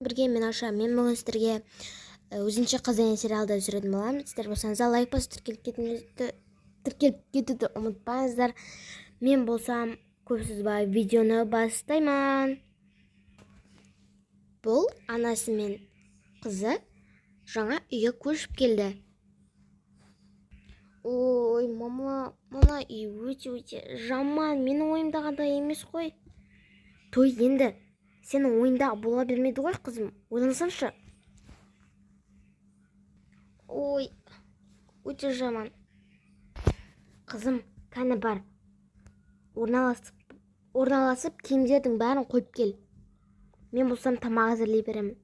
Бірге мен Аша. Мен бүгін сіздерге өзінше қыз деген сериалды түсіретін боламын. Сіздер болсаңыздар, лайк басып, тіркеліп кетуді ұмытпаңыздар. Мен болсам, көп созбай видеоны бастаймын. Бұл анасы мен қызы жаңа үйге көшіп келді. Ой, мама, мына үй өте-өте жаман, менің ойымдағыдай емес қой. Той енді сенің ойыңдағы бола бермейді ғой, қызым, ойлансаңшы. Ой, өте жаман. Қызым, кәні бар. Орналасып киімдердің бәрін қойып кел. Мен болсам тамақ әзірлей беремін.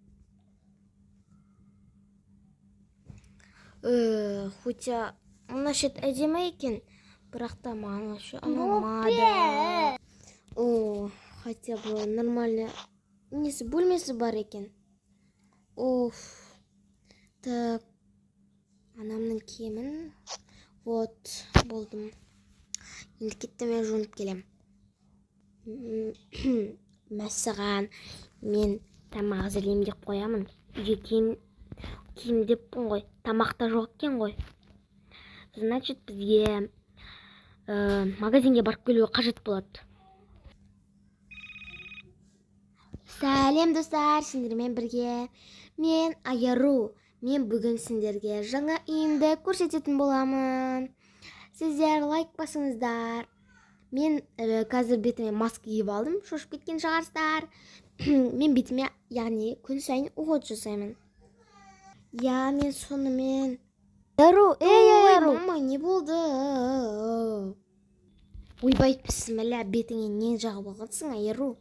Хотя мына шет әдемі екен, бірақ та маған вообще ұнамады. О, хотя бы нормально несі бөлмесі бар екен. Оф. Так. Анамның киімін. Вот, болдым. Енді кеттім, мен жуынып келем. Мәссаған, мен тамақ әзірлеймін деп қоямын. Үйге киім деппін ғой. Тамақ та жоқ екен ғой. Значит, бізге магазинге барып келуге қажет болады. Сәлем, достар, сендермен бірге мен Аяру. Мен бүгін сендерге жаңа үйімді көрсететін боламын. Сіздер лайк басыңыздар. Мен қазір бетіме маска киіп алдым, шошып кеткен шығарсыздар. Мен бетіме, яғни күн сайын уход жасаймын. Я, мен сонымен... Аяру, ей, Аяру! Мама, не болды? Ойбай, бісміллә, бетіңе не жағып алғансың, Аяру?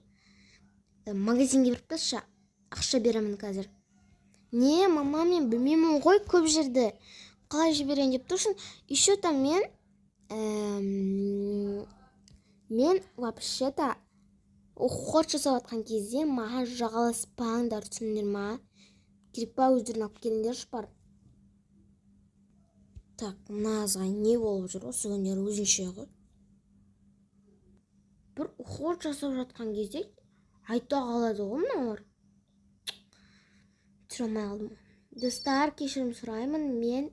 Магазинге барып келші, ақша беремін қазір. Не, мама, мен білмеймін ғой көп жерді. Қалай жіберейін деп тұрсың? Еще там мен вообще-то уход жасап жатқан кезде маған жағаласпаңдар, түсіндіңдер ма? Керек па, өздерің алып келіңдерші бар. Так, мына қызға не болып жүр осы күндері өзінше ғой. Бір уход жасап жатқан кезде айта қалады ғой мыналар. Түсіре алмай қалдым. Достар, кешірім сұраймын, мен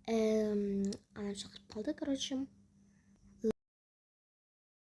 анам шақырып қалды, короче.